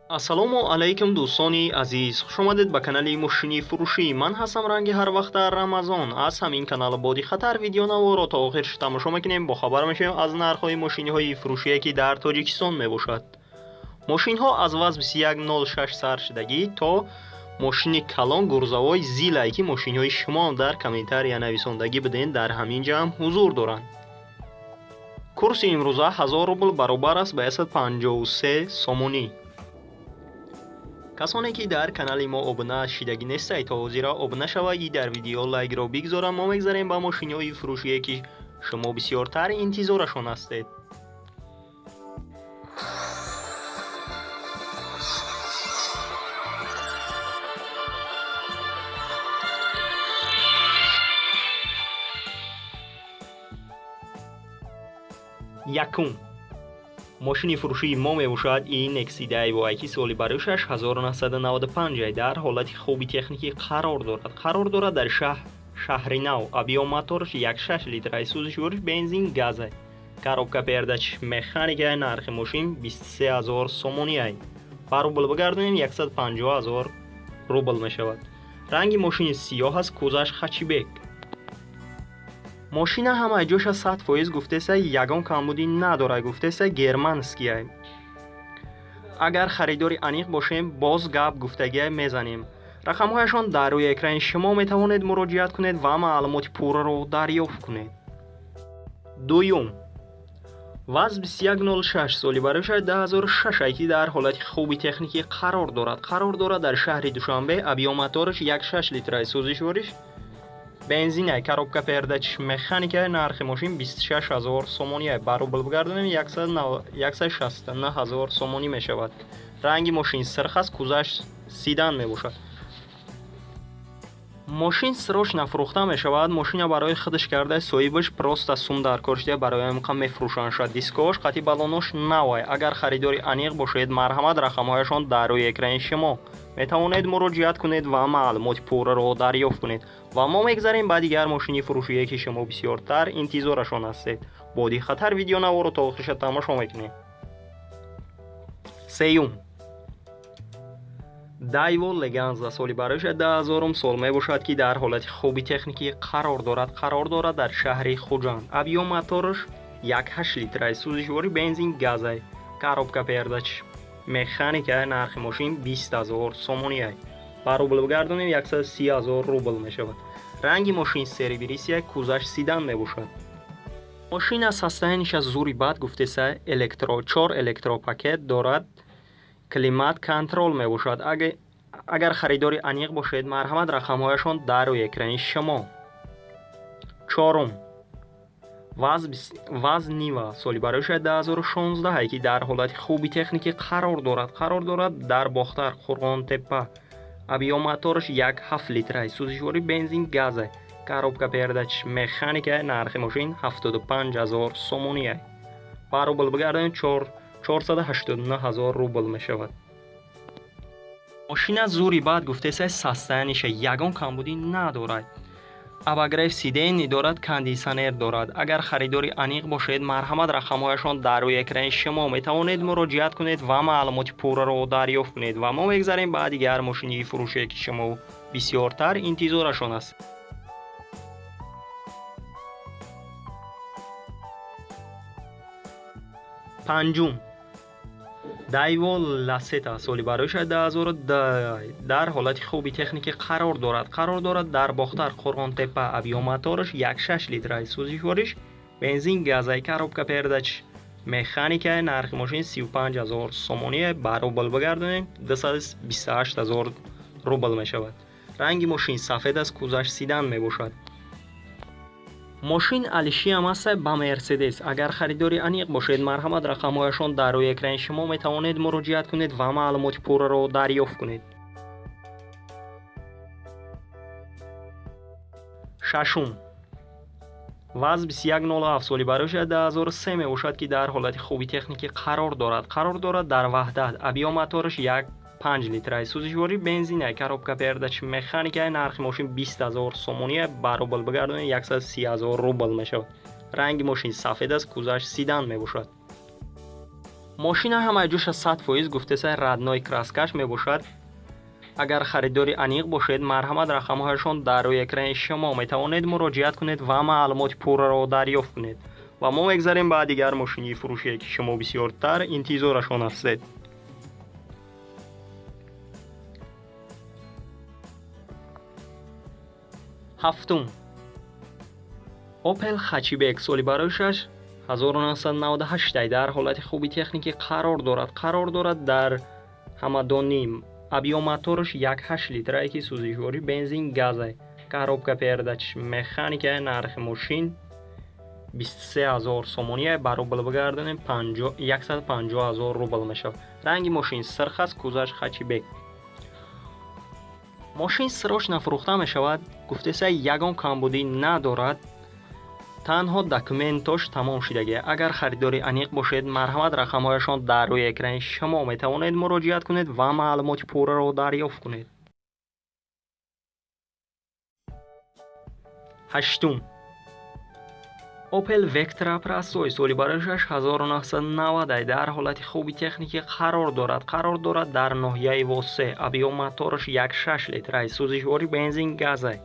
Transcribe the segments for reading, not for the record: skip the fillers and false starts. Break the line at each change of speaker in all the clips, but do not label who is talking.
Ассалому алайкум дӯстони азиз, хуш омадед ба канали мошини фурӯшӣ. Ман ҳастам ранги ҳар вақта Рамазон. Аз ҳамин канал боди хатар видеонаворо то охирш тамошо мекунем, бохабар мешавем аз нархҳои мошиниҳои фурӯшие ки дар Тоҷикистон мебошад. Мошинҳо аз ВАЗ 2106 сар шудагӣ то мошини калон гурзавои зилае ки мошинҳои шумо дар комментария нависондагӣ биден дар ҳамин ҷамъ ҳузур доранд. Курси имрӯза 1000 рубл баробар аст ба 153 сомонӣ. Касоне ки дар канали мо обуна шидагӣ нестед, то ҳозира обуна шавед и дар видео лайкро бигзорам. Мо мегзарем ба мошиниҳои фурӯшие ки шумо бисёртар интизорашон ҳастед. Якум мошини фурӯшии мо мебошад ин Nexi Daewoo, ки соли барои 1995 дар ҳолати хуби техникӣ қарор дорад. Қарор дорад дар шаҳри нав. Объём моторш 1.6 литр, сӯзишвориш бензин газ, коробка передач механика. Нархи мошин 23000 сомонӣ. Ба рубл бигардонем 150 000 рубл мешавад. Ранги мошини сиёҳ аст, кузаш хачибек. Мошина ҳамаи ҷоша 100% гуфтеса, ягон камбудӣ надорад, гуфтеса германския. Агар харидори аниқ бошем, боз гап гуфтагия мезанем. Рақамҳояшон дар рӯи экрани шумо, метавонед муроҷиат кунед ва маълумоти пурраро дарёфт кунед. Дуюм ВАЗ 2106 соли барои 2006 ки дар ҳолати хуби техникӣ қарор дорад. Қарор дорад дар шаҳри Душанбе. Объём мотораш 1.6 литра, сӯзишвориш бензина, коробка передач механика. Нархи мошин 26000 сомонӣ. Ба рубл бигардонем 169 000 сомонӣ мешавад. Ранги мошин сирх аст, кузаш седан мебошад. Мошин срочно фурӯхта мешавад. Мошина барои худаш карда соҳибаш, просто сум дар кор шуда, барои ҳамқа мефурӯшанд шуд. Дискош қати балонош навай. Агар харидори аниқ бошед, марҳамат, рақамҳояшон дар рӯи экрани шумо, метавонед муроҷиат кунед ва маълумоти пурраро дарёфт кунед. Ва мо мегзарем ба дигар мошини фурӯшие ки шумо бисёртар интизорашон ҳастед. Бо диққаттар видеонаворо то охириша тамошо мекунем. Сеюм Daewoo Leganza соли барои 2000 сол мебошад ки дар ҳолати хуби техникӣ қарор дорад. Қарор дорад дар шаҳри Хуҷанд. Объём мотораш 1.8 литра, сӯзишвори бензин газ, коробка передач механика. Нархи мошин 20000 сомонӣ. Ба рубл бигардонем 130 000 рубл мешавад. Ранги мошин серебристый, кузаш седан мебошад. Мошина состояниеша зури бад гуфтеса, электро чор электропакет дорад, климат контроль мебошад. Агар харидори аниқ бошед, марҳамат, рақамҳояшон дар рӯи экрани шумо. Чорум ВАЗ Нива соли барои 2016 ки дар ҳолати хуби техникӣ қарор дорад. Қарор дорад дар Бохтар, Қурғонтеппа. Объём мотораш 1.7 литра, сӯзишвори бензин газ, коробка передач механика. Нархи мошин 75 000 сомонӣ. Ба рубл бигардонем 489 000 рубл мешавад. Мошина зури бад гуфтеса, состояниеша ягон камбудӣ надорад. Обогрев сидений дорад, кондитсионер дорад. Агар харидори аниқ бошед, марҳамат, рақамҳояшон дар рӯи экрани шумо, метавонед муроҷиат кунед ва маълумоти пурраро дарёфт кунед. Ва мо мегзарем ба дигар мошини фурӯшие ки шумо бисёртар интизорашон аст. Панҷум Daewoo Lacetti соли барои 2010 дар ҳолати хуби техникӣ қарор дорад. Қарор дорад дар Бохтар, Қурғонтеппа. Объём мотораш 1.6 литра, сӯзишвориш бензин газ, коробка передач механика. Нархи мошин 35 000 сомонӣ. Ба рубл бигардонем 228 000 рубл мешавад. Ранги мошин сафед аст, кузаш седан мебошад. Мошин алишиам аст ба Мерседес. Агар харидори аниқ бошед, марҳамат, рақамҳояшон дар рӯи экрани шумо, метавонед муроҷиат кунед ва маълумоти пурраро дарёфт кунед. Шашум ВАЗ 2107 соли барои 2003 мебошад ки дар ҳолати хуби техникӣ қарор дорад. Қарор дорад дар Ваҳдат. Объём мотораш 1.5 литра, сӯзишворӣ бензина, коробка передач механика. Нархи мошин 20000 сомонӣ. Ба рубл бигардонем 130 000 рубл мешавад. Ранги мошин сафед аст, кузаш седан мебошад. Мошина ҳамаи ҷоша 100% гуфтеса родной краскаш мебошад. Агар харидори аниқ бошед, марҳамат, рақамҳояшон дар рӯи экрани шумо, метавонед муроҷиат кунед ва маълумоти пурраро дарёфт кунед. Ва мо мегзарем ба дигар мошини фурӯшие, ки шумо бисёртар интизорашон ҳастед. Ҳафтум. Opel Hatchback соли барояшаш 1998 дар ҳолати хуби техникӣ қарор дорад. Қарор дорад дар Ҳамадонӣ. Объём мотораш 1,8 литрае, ки сӯзишворӣ бензин газай. Коробка передач механика. Нархи мошин 23 000 сомонӣ, ба рубл бигардонем 150 000 рубл мешавад. Ранги мошин сирх аст, кузаш хэтчбек. Мошин срочно фурӯхта мешавад. Гуфтеса, ягон камбудӣ надорад, танҳо документош тамом шудагӣ. Агар харидори аниқ бошед, марҳамат, рақамҳояшон дар рӯи экрани шумо, метавонед муроҷиат кунед ва маълумоти пурраро дарёфт кунед. Ҳаштум. Opel Vectra Простой соли барояшаш 1990 дар ҳолати хуби техникӣ қарор дорад. Қарор дорад дар ноҳияи Восе. Объём мотораш 1,6 литрай, сӯзишворӣ бензин газай.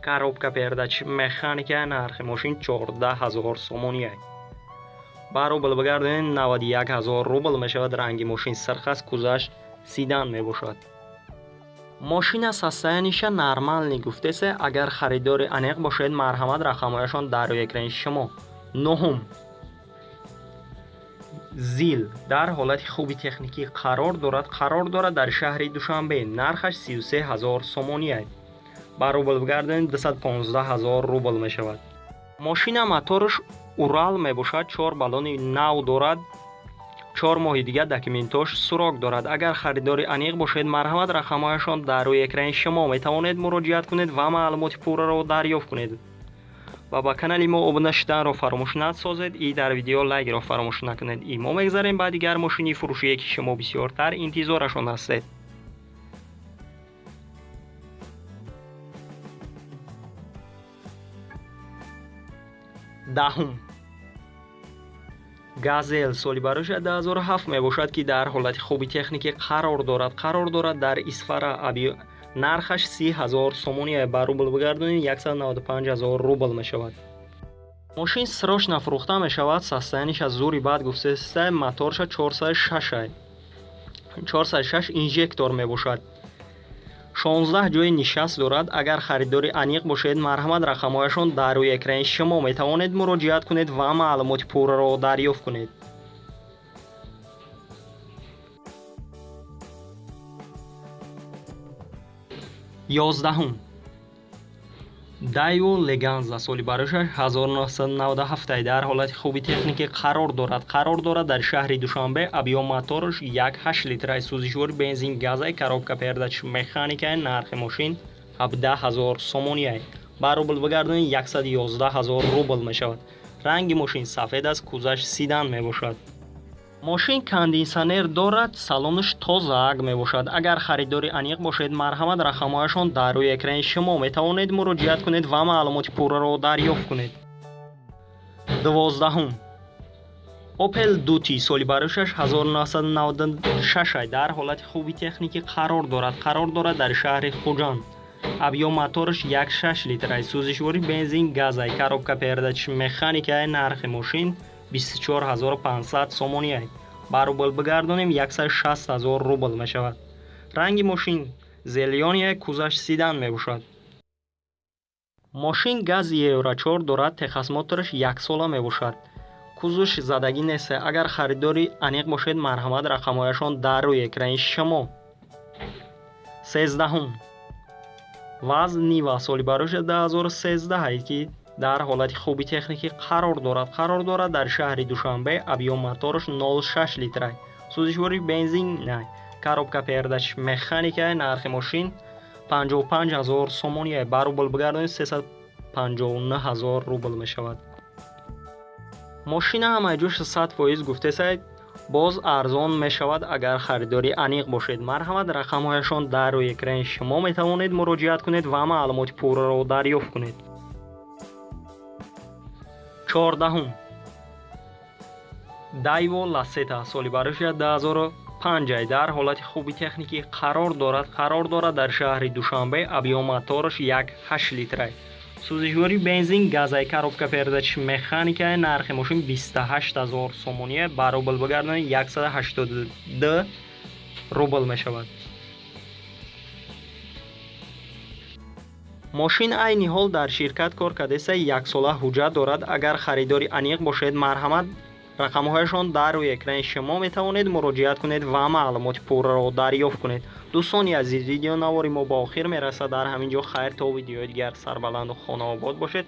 Коробка передач механика. Нархи мошин 14 000 сомонӣ. Ба рубл бигардонем 91 000 рубл мешавад. Ранги мошин сирх аст, кузаш седан мебошад. Мошина состояниеша нормальный гуфтесе. Агар харидори аниқ бошед, марҳамат, рақамҳояшон дар рӯи экрани шумо. Нуҳум. Зил дар ҳолати хуби техникӣ қарор дорад. Қарор дорад дар шаҳри Душанбе. Нархаш 33 000 сомонӣ. Ба рубл бигардонем 215 000 рубл мешавад. Мошина мотораш Урал мебошад, чор баллони нав дорад, 4 моҳи дигар документош срок дорад. Агар харидори аниқ бошед, марҳамат, рақамҳояшон дар рӯи экрани шумо, метавонед муроҷиат кунед ва маълумоти пурраро дарёфт кунед. Ва ба канали мо обуна шуданро фаромӯш насозед и дар видео лайкро фаромӯш накунед. И мо мегзарем ба дигар мошини фурӯшие, ки шумо бисёртар интизорашон ҳастед. Даҳум. Газел соли барояш 2007 мебошад, ки дар ҳолати хуби техникӣ қарор дорад. Қарор дорад дар Исфара. Нархаш 30 000 сомонӣ, ба рубл бигардонем 195 000 рубл мешавад. Мошин срочно фурӯхта мешавад. Состояниеша зури бад гуфтеста. Моторша 406, 406 инжектор мебошад. 16 ҷои нишаст дорад. Агар харидори аниқ бошед, марҳамат, рақамҳояшон дар рӯи экрани шумо, метавонед муроҷиат кунед ва маълумоти пурраро дарёфт кунед. 11-ум. Daewoo Leganza соли барояш 1997 дар ҳолати хуби техникӣ қарор дорад. Қарор дорад дар шаҳри Душанбе. Объём мотораш 1,8 литраи, сӯзишвори бензин газай, коробка передач механика. Нархи мошин 17 000 сомонӣ, ба рубл бигардонед 111 000 рубл мешавад. Ранги мошин сафед аст, кузаш седан мебошад. Мошин кондитсионер дорад, салонаш тозаак мебошад. Агар харидори аниқ бошед, марҳамат, рақамҳояшон дар рӯи экрани шумо, метавонед муроҷиат кунед ва маълумоти пурраро дарёфт кунед. 12-ум. Opel Duty соли барояшаш 1996 дар ҳолати хуби техникӣ қарор дорад. Қарор дорад дар шаҳри Хуҷанд. Объём мотораш 1,6 литрай, сӯзишворӣ бензин газай, коробка передач механика. Нархи мошин 24 500 сомонӣ, ба рубл бигардонем 160 000 рубл мешавад. Ранги мошин зелёный, кузаш седан мебошад. Мошин гази Евро 4 дорад, техосмотраш яксола мебошад. Кузуш задагӣ нест. Агар харидори аниқ бошед, марҳамат, рақамҳояшон дар рӯи экрани шумо. 13-ум. ВАЗ Нива соли барояш 2013, ки дар ҳолати хуби техникӣ қарор дорад. Қарор дорад дар шаҳри Душанбе. Объём мотораш 0,6 литрай, сӯзишворӣ бензин, коробка передач механика. Нархи мошин 55 000 сомонӣ, ба рубл бигардонед 359 000 рубл мешавад. Мошина ҳамаи ҷош 100% гуфтесай, боз арзон мешавад. Агар харидори аниқ бошед, марҳамат, рақамҳояшон дар рӯи экрани шумо, метавонед муроҷиат кунед ва маълумоти пурраро дарёфт кунед. 14-ум. Daewoo Lacetti соли барои 2005 дар ҳолати хуби техникӣ қарор дорад дар шаҳри Душанбе. Объём мотораш 1.8 литрай. Сӯзишворӣ бензин газай, коробка передач механика. Нархи мошин 28 000 сомонӣ, ба рубл бигардонед 182 рубл мешавад. Мошин айни ҳол дар ширкат кор кардааст, яксола ҳуҷҷат дорад. Агар харидори аниқ бошед, марҳамат, рақамҳояшон дар рӯи экрани шумо, метавонед муроҷиат кунед ва маълумоти пурраро дарёфт кунед. Дӯстони азиз, видеонавори мо ба охир мерасад. Дар ҳамин ҷо хайр, то видеои дигар сарбаланду хонаобод бошед.